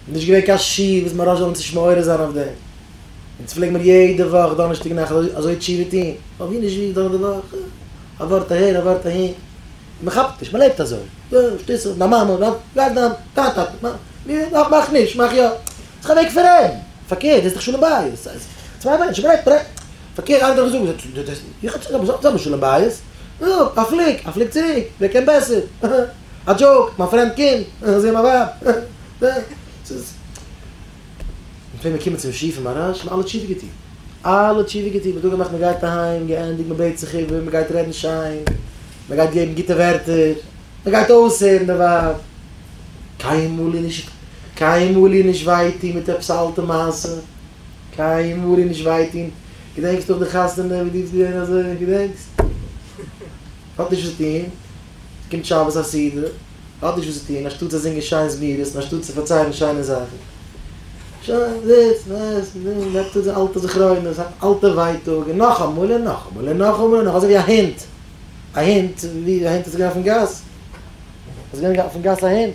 נישט געווען קיין שיעור וואס מוהרא"ש זאל אונז נישט מעורר זיין אויף דעם. אונז פלעג מיר יעדע וואך דאנערשטאג נאכט אזוי תשובה טון, ווייל ווי נישט ווי איז דורך די וואך, א ווארט אהער א ווארט אהין, מען כאפט נישט, מען לעבט אזוי, יא, שטותים, דיין מאמע, דיין דיין דיין טאטע, מאך נישט, מאך יא, ס'איז א וועג פון רעדן, פארקערט דאס איז דאך שלום בית, צוויי מענטשן, מען רעדט, מען רעדט, פארקערט איינער האט דאך געזאגט, איך האב זיי האבן שלום בית, נו, א פליק, א פליק צוריק, ווער קען בעסער, א joke, מיין friend קומט, זע מיין ווייב, ס'איז. און פלעגן מיר קומען צום שיעור פון מוהרא"ש, האבן אלע תשובה געטון, אלע תשובה געטון, מ'האט אפגעמאכט מ'גייט אהיים, געענדיגט, מ'בעט זיך איבער, מ'גייט רעדן שיין, מ'גייט געבן גוטע ווערטער, מ'גייט אויסהערן די ווייב, קיינמאל איר נישט, קיינמאל איר נישט וויי טון מיט עפעס א אלטע מעשה, קיינמאל איר נישט וויי טון, געדענקסט נאך די חתונה ווי דו ביסט געווען אזוי, געדענקסט? האט נישט וואס צו טון, ס'קומט שבת א סעודה. האט נישט וואס צו טון, אנשטאט צו זינגען שיין זמירות און אנשטאט צו פארציילן שיינע זאכן. שוין, זיצט, עסט, נעמט אן אלטע זכרונות, אלטע ווייטאג, און נאכאמאל און נאכאמאל און נאכאמאל און נאכאמאל, אזוי ווי א הונט, א הונט, ווי א הונט איז געווען אויפן גאס, איז געווען אויפן גאס א הונט,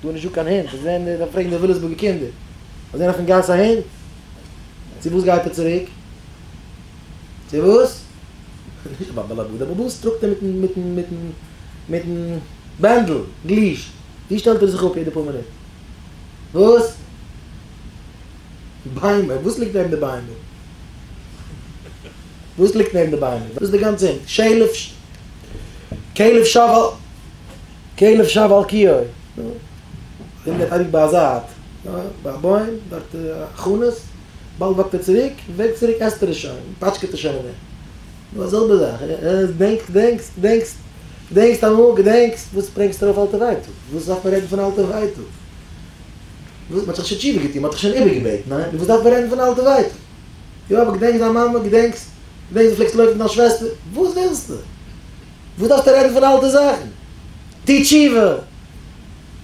דא איז נישטא קיין הונט, איז געווען, דארף פרעגן די וויליאמסבורגער קינדער, איז געווען אויפן גאס א הונט, צו וואס גייט ער צוריק? צו וואס? נישט ביי בעל הבית, דער בעל הבית טראגט אים מיטן מיטן מיטן מיטן בענדל, leash, ווי שטעלט ער זיך אפ יעדע פאר מינוט? וואס? ביימער, וואס ליגט נעבן די ביימער? וואס ליגט נעבן די ביימער? דאס איז די גאנצע הונט, שלף, כלב שב על, כלב שב על קיאו, נו, די הונט גייט אייביג ביי א זייט, ביי א בוים, דארט הכנות. באלד walk ט ער צוריק, וועג צוריק עסט ער עס שוין, פאטשקעט ער שוין אין דעם. נו א זעלבע זאך, געדענקסט, געדענקסט, געדענקסט, געדענקסט אמאל, געדענקסט, וואס ברענגסטו ארויף אלטע ווייטאג? וואס דארף מען רעדן פון אלטע ווייטאג? וואס, מען האט דאך שוין תשובה געטון, מען האט דאך שוין איבערגעבעטן, ניין? נו וואס דארף מען רעדן פון אלטע ווייטאג? יא אבער געדענקסט דיין מאמע, געדענקסט, געדענקסט דו פלעגסט לויפן דיין שוועסטער, וואס ווילסטו? וואס דארפסטו רעדן פון אלטע זאכן? טו תשובה!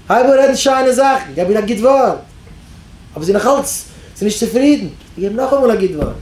הייב אן רעדן שיינע זאכן, געב איר א גוט ווארט. אבער זי נאכאלץ זי נישט צופרידן, געב נאכאמאל א גוט ווארט.